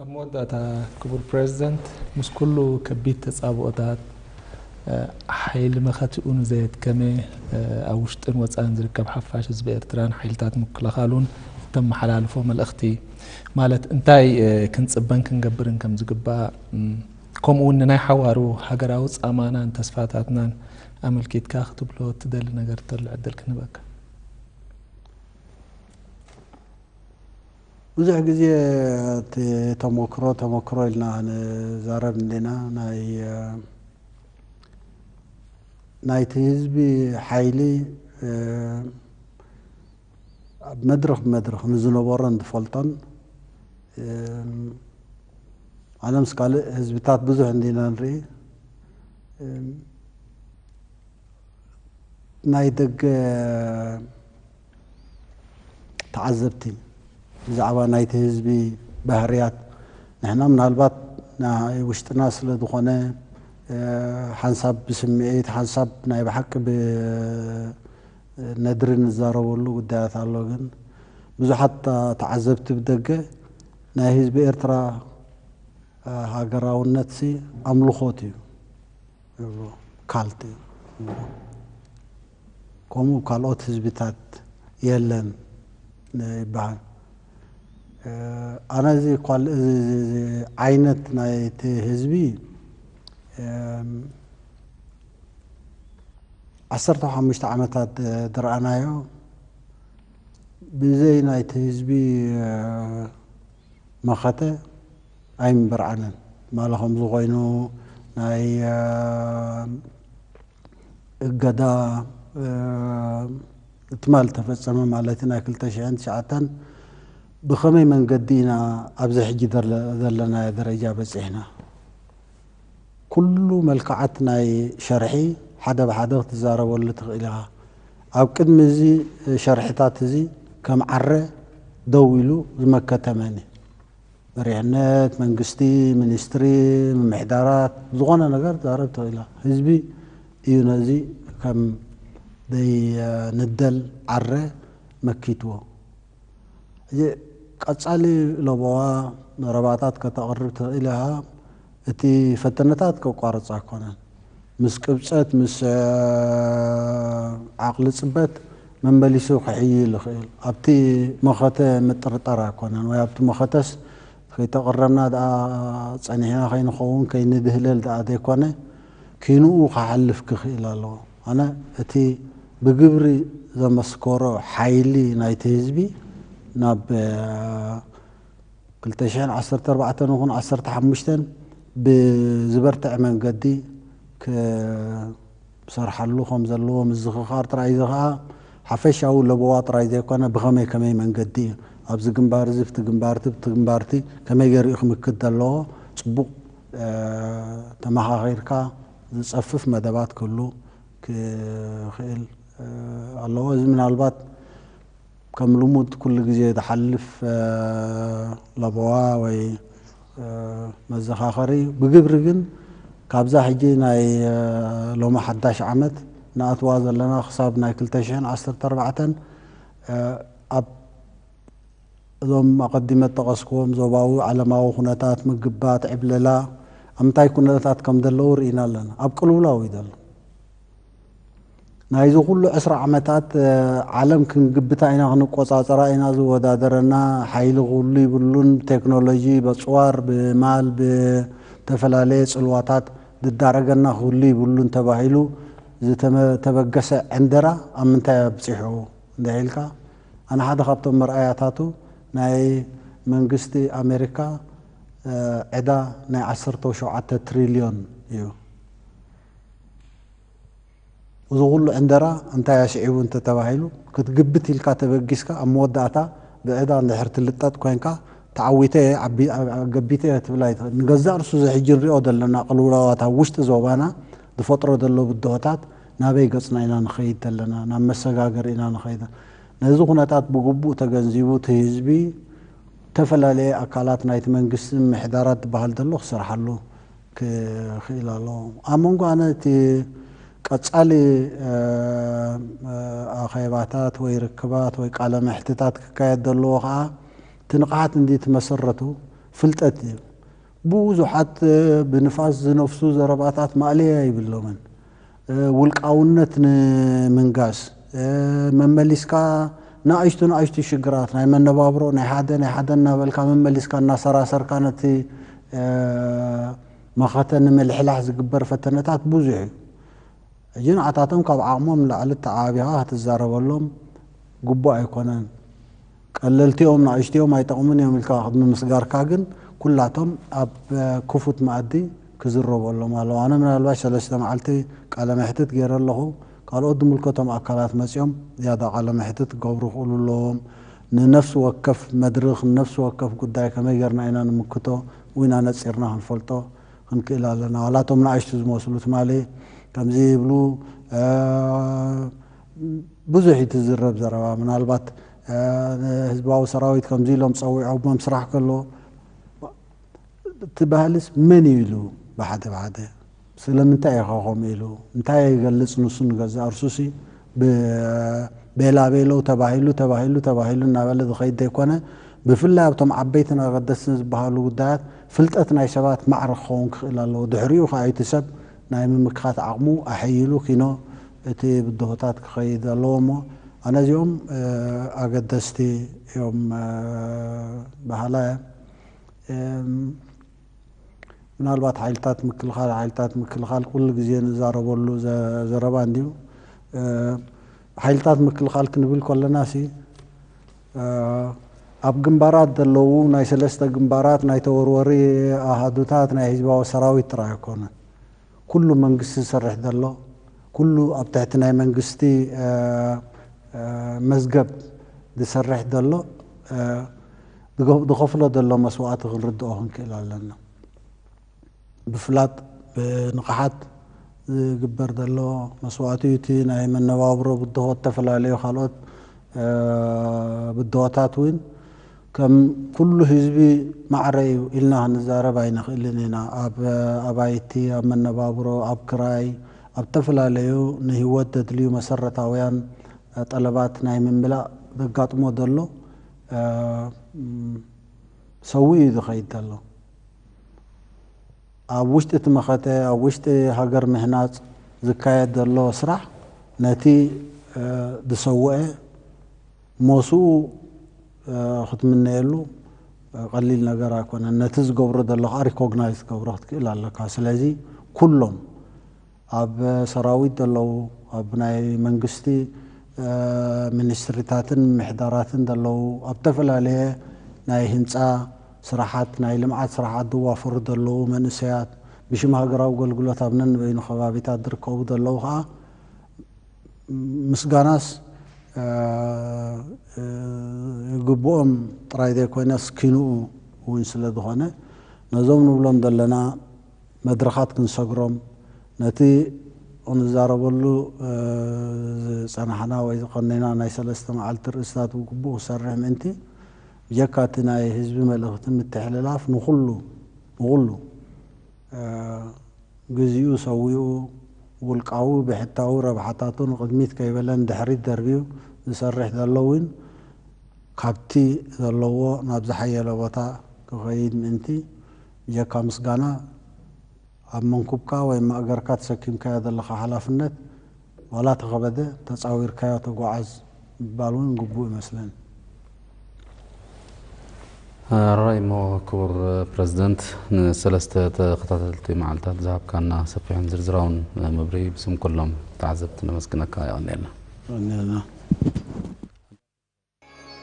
ኣብ መወዳእታ ክቡር ፕሬዚደንት፣ ምስ ኩሉ ከቢድ ተጻብኦታት፣ ሓይሊ መኸትኡ ንዘየድከመ፣ ኣብ ውሽጥን ወጻእን ዝርከብ ሓፋሽ ህዝቢ ኤርትራን ሓይልታት ምክልኻሉን እተመሓላልፎ መልእኽቲ፣ ማለት እንታይ ክንጽበን ክንገብርን ከም ዝግባእ፣ ከምኡ እውን ንናይ ሓዋሩ ሃገራዊ ጻማናን ተስፋታትናን ኣመልኪትካ ክትብሎ እትደሊ ነገር እንተሎ ዕድል ክንህበካ። ብዙሕ ግዜ እቲ ተሞክሮ ተሞክሮ ኢልና ንዛረብ እንዲና። ናይ ናይቲ ህዝቢ ሓይሊ ኣብ መድረኽ ብመድረኽ ንዝነበሮን ዝፈልጦን፣ ኣነ ምስ ካልእ ህዝብታት ብዙሕ እንዲና ንርኢ። ናይ ደገ ተዓዘብቲ ብዛዕባ ናይቲ ህዝቢ ባህርያት፣ ንሕና ምናልባት ናይ ውሽጥና ስለ ዝኾነ፣ ሓንሳብ ብስምዒት ሓንሳብ ናይ ብሓቂ ብነድሪ ንዛረበሉ ጉዳያት ኣሎ። ግን ብዙሓት ተዓዘብቲ ብደገ ናይ ህዝቢ ኤርትራ ሃገራውነትሲ ኣምልኾት እዩ ይብሉ፣ ካልት እዩ። ከምኡ ካልኦት ህዝብታት የለን ይበሃል። ኣነ እዚ ዓይነት ናይቲ ህዝቢ ዓሰርተ ሓሙሽተ ዓመታት ዝረኣናዮ ብዘይ ናይቲ ህዝቢ መኸተ ኣይምበርዓንን። ማለ ከምዚ ኮይኑ ናይ እገዳ ትማል ተፈጸመ ማለት ናይ ክልተ ሽሕን ትሽዓተን ብኸመይ መንገዲ ኢና ኣብዚ ሕጂ ዘለናዮ ደረጃ በጺሕና? ኩሉ መልክዓት ናይ ሸርሒ ሓደ ብሓደ ክትዛረበሉ ትኽእል ኢኻ። ኣብ ቅድሚ እዚ ሸርሕታት እዚ ከም ዓረ ደው ኢሉ ዝመከተ መን እዩ? መሪሕነት፣ መንግስቲ፣ ሚኒስትሪ፣ ምምሕዳራት፣ ዝኾነ ነገር ትዛረብ ትኽእል ኢኻ። ህዝቢ እዩ ነዚ ከም ዘይንደል ዓረ መኪትዎ። እዚ ቀጻሊ ለበዋ ዘረባታት ከተቕርብ ትኽእል ኢኻ። እቲ ፈተነታት ከቋርጽ ኣይኮነን። ምስ ቅብጸት፣ ምስ ዓቕሊ ጽበት መመሊሱ ክሕይል ይኽእል። ኣብቲ መኸተ ምጥርጣር ኣይኮነን፣ ወይ ኣብቲ መኸተስ ከይተቐረብና ደኣ ጸኒሕና ከይንኸውን ከይንድህለል ደኣ ዘይኮነ፣ ኪንኡ ክሓልፍ ክኽእል ኣለዎ። ኣነ እቲ ብግብሪ ዘመስከሮ ሓይሊ ናይቲ ህዝቢ ናብ ክልተ ሽሕን ዓሰርተ ኣርባዕተን ይኹን ዓሰርተ ሓሙሽተን ብዝበርትዐ መንገዲ ክሰርሓሉ ከም ዘለዎ ምዝኽኻር ጥራይ እዩ። እዚ ኸኣ ሓፈሻዊ ለበዋ ጥራይ ዘይኮነ ብኸመይ ከመይ መንገዲ እዩ ኣብዚ ግንባር እዚ ብቲ ግንባርቲ ብቲ ግንባርቲ ከመይ ገይሩ እዩ ክምክት ዘለዎ ጽቡቕ ተመኻኺርካ ዝጸፍፍ መደባት ክህሉ ክኽእል ኣለዎ። እዚ ምናልባት ከም ልሙድ ኩሉ ግዜ ዝሓልፍ ለበዋ ወይ መዘኻኸሪ እዩ። ብግብሪ ግን ካብዛ ሕጂ ናይ ሎሚ ሓዳሽ ዓመት ንኣትዋ ዘለና ክሳብ ናይ ክልተ ሽሕን ዓሰርተ ኣርባዕተን ኣብ እዞም ኣቐዲመ ዝጠቐስክዎም ዞባዊ ዓለማዊ ኩነታት፣ ምግባት፣ ዕብለላ ኣብ ምንታይ ኩነታት ከም ዘለዉ ርኢና ኣለና። ኣብ ቅልውላው እዩ ዘሎ። ናይዚ ኩሉ ዕስራ ዓመታት ዓለም ክንግብታ ኢና ክንቆጻጸራ ኢና ዝወዳደረና ሓይሊ ክህሉ ይብሉን ቴክኖሎጂ በጽዋር ብማል ብተፈላለየ ጽልዋታት ዝዳረገና ክህሉ ይብሉን ተባሂሉ ዝተበገሰ ዕንደራ ኣብ ምንታይ ኣብጺሑ እንድዒልካ ኣነ ሓደ ካብቶም መርኣያታቱ ናይ መንግስቲ ኣሜሪካ ዕዳ ናይ ዓሰርተ ሸውዓተ ትሪልዮን እዩ። እዚ ኩሉ ዕንደራ እንታይ ኣስዒቡ እንተተባሂሉ ክትግብት ኢልካ ተበጊስካ ኣብ መወዳእታ ብዕዳ እንድሕር ትልጠጥ ኮይንካ ተዓዊተ ገቢተ ትብል ኣይትኽእል። ንገዛእ ርሱ እዚ ሕጂ ንሪኦ ዘለና ቅልውላዋት ኣብ ውሽጢ ዞባና ዝፈጥሮ ዘሎ ብድሆታት ናበይ ገጽና ኢና ንኸይድ ዘለና ናብ መሰጋገር ኢና ንኸይድ። ነዚ ኩነታት ብግቡእ ተገንዚቡ እቲ ህዝቢ ዝተፈላለየ ኣካላት ናይቲ መንግስቲ ምሕዳራት ዝበሃል ዘሎ ክሰርሓሉ ክኽእል ኣለዎ። ኣብ መንጎ ኣነ እቲ ቀጻሊ ኣኼባታት ወይ ርክባት ወይ ቃለ መሕትታት ክካየድ ዘለዎ ከዓ እቲ ንቕሓት እንዲ ትመሰረቱ ፍልጠት እዩ። ብዙሓት ብንፋስ ዝነፍሱ ዘረባታት ማእለያ ይብሎምን። ውልቃውነት ንምንጋስ፣ መመሊስካ ንኣሽቱ ንኣሽቱ ሽግራት ናይ መነባብሮ ናይ ሓደ ናይ ሓደ እናበልካ መመሊስካ እናሰራሰርካ ነቲ መኸተ ንምልሕላሕ ዝግበር ፈተነታት ብዙሕ እዩ። ሕጂ ንዓታቶም ካብ ዓቕሞም ንላዕሊ ተዓባቢኻ ክትዛረበሎም ግቡእ ኣይኮነን። ቀለልቲኦም ንኣሽቲኦም ኣይጠቕሙን እዮም ኢልካ ቅድሚ ምስጋርካ ግን ኩላቶም ኣብ ክፉት መኣዲ ክዝረበሎም ኣለዎ። ኣነ ምናልባሽ ሰለስተ መዓልቲ ቃለ መሕትት ገይረ ኣለኹ። ካልኦት ዝምልከቶም ኣካላት መፂኦም ዝያዳ ቃለ መሕትት ክገብሩ ክእሉ ኣለዎም። ንነፍሲ ወከፍ መድርኽ ንነፍሲ ወከፍ ጉዳይ ከመይ ጌርና ኢና ንምክቶ ውና ነፂርና ክንፈልጦ ክንክእል ኣለና። ዋላቶም ንኣሽቱ ዝመስሉ ትማሊ ከምዚ ይብሉ። ብዙሕ እዩ ትዝረብ ዘረባ ምናልባት ህዝባዊ ሰራዊት ከምዚ ኢሎም ፀዊዖም ስራሕ ከሎ እቲ ባህልስ መን እዩ ኢሉ ብሓደ ብሓደ ስለምንታይ ኢኻ ከምኡ ኢሉ እንታይ ይገልፅ ንሱ ንገዛእ እርሱሲ ቤላቤለው ተባሂሉ ተባሂሉ ተባሂሉ እናበለ ዝኸይድ ዘይኮነ ብፍላይ ኣብቶም ዓበይትን ኣገደስትን ዝበሃሉ ጉዳያት ፍልጠት ናይ ሰባት ማዕረ ክኸውን ክኽእል ኣለዎ። ድሕሪኡ ከዓ እቲ ሰብ ናይ ምምክኻት ዓቕሙ ኣሐይሉ ኪኖ እቲ ብድሆታት ክኸይድ ኣለዎ እሞ ኣነ እዚኦም ኣገደስቲ እዮም በሃላ እየ። ምናልባት ሓይልታት ምክልኻል ሓይልታት ምክልኻል ኩሉ ግዜ ንዛረበሉ ዘረባ እንድዩ። ሓይልታት ምክልኻል ክንብል ከለና ሲ ኣብ ግንባራት ዘለዉ ናይ ሰለስተ ግንባራት ናይ ተወርወሪ ኣሃዱታት ናይ ህዝባዊ ሰራዊት ጥራይ ኣይኮነን። ኩሉ መንግስቲ ዝሰርሕ ዘሎ ኩሉ ኣብ ትሕቲ ናይ መንግስቲ መዝገብ ዝሰርሕ ዘሎ ዝኸፍሎ ዘሎ መስዋእቲ ክንርድኦ ክንክእል ኣለና። ብፍላጥ ብንቕሓት ዝግበር ዘሎ መስዋእቲ እዩ። እቲ ናይ መነባብሮ ብድሆ ዝተፈላለዩ ካልኦት ብድሆታት እውን ከም ኩሉ ህዝቢ ማዕረ እዩ ኢልና ክንዛረብ ኣይንኽእልን ኢና። ኣብ ኣባይቲ፣ ኣብ መነባብሮ፣ ኣብ ክራይ፣ ኣብ ዝተፈላለዩ ንህይወት ዘድልዩ መሰረታውያን ጠለባት ናይ ምምላእ ዘጋጥሞ ዘሎ ሰው እዩ ዝኸይድ ዘሎ። ኣብ ውሽጢ እቲ መኸተ ኣብ ውሽጢ ሃገር ምህናፅ ዝካየድ ዘሎ ስራሕ ነቲ ዝሰውአ ሞስኡ ክትምነየሉ ቀሊል ነገር ኣይኮነን። ነቲ ዝገብሮ ዘሎ ከዓ ሪኮግናይዝ ትገብሮ ክትክእል ኣለካ። ስለዚ ኩሎም ኣብ ሰራዊት ዘለዉ ኣብ ናይ መንግስቲ ሚኒስትሪታትን ምምሕዳራትን ዘለዉ ኣብ ዝተፈላለየ ናይ ህንፃ ስራሓት ናይ ልምዓት ስራሓት ዝዋፈሩ ዘለዉ መንእሰያት ብሽም ሃገራዊ ኣገልግሎት ኣብ ነንበይኑ ከባቢታት ዝርከቡ ዘለዉ ከዓ ምስጋናስ ይግብኦም ጥራይ ዘይኮነስ ኪንኡ እውን ስለ ዝኾነ ነዞም ንብሎም ዘለና መድረኻት ክንሰግሮም ነቲ ክንዛረበሉ ዝፀናሕና ወይ ዝቐነና ናይ ሰለስተ መዓልቲ ርእስታት ብግቡእ ክሰርሕ ምእንቲ ብጀካ እቲ ናይ ህዝቢ መልእኽቲ ምትሕልላፍ ንኹሉ ንኹሉ ግዜኡ ሰዊኡ ውልቃዊ ብሕታዊ ረብሓታቱ ንቕድሚት ከይበለ ንድሕሪት ደርብዩ ዝሰርሕ ዘሎ እውን ካብቲ ዘለዎ ናብ ዝሓየለ ቦታ ክኸይድ ምእንቲ ብጀካ ምስጋና ኣብ መንኩብካ ወይ ማእገርካ ተሰኪምካዮ ዘለኻ ሓላፍነት ዋላ ተኸበደ ተፃዊርካዮ ተጓዓዝ ምባል እውን ግቡእ ይመስለኒ። ራይ እሞ ክቡር ፕረዚደንት ንሰለስተ ተኸታተልቲ መዓልታት ዝሃብካና ሰፊሕን ዝርዝራውን መብርሂ ብስም ኩሎም ተዓዘብቲ ነመስግነካ። የቐንየልና።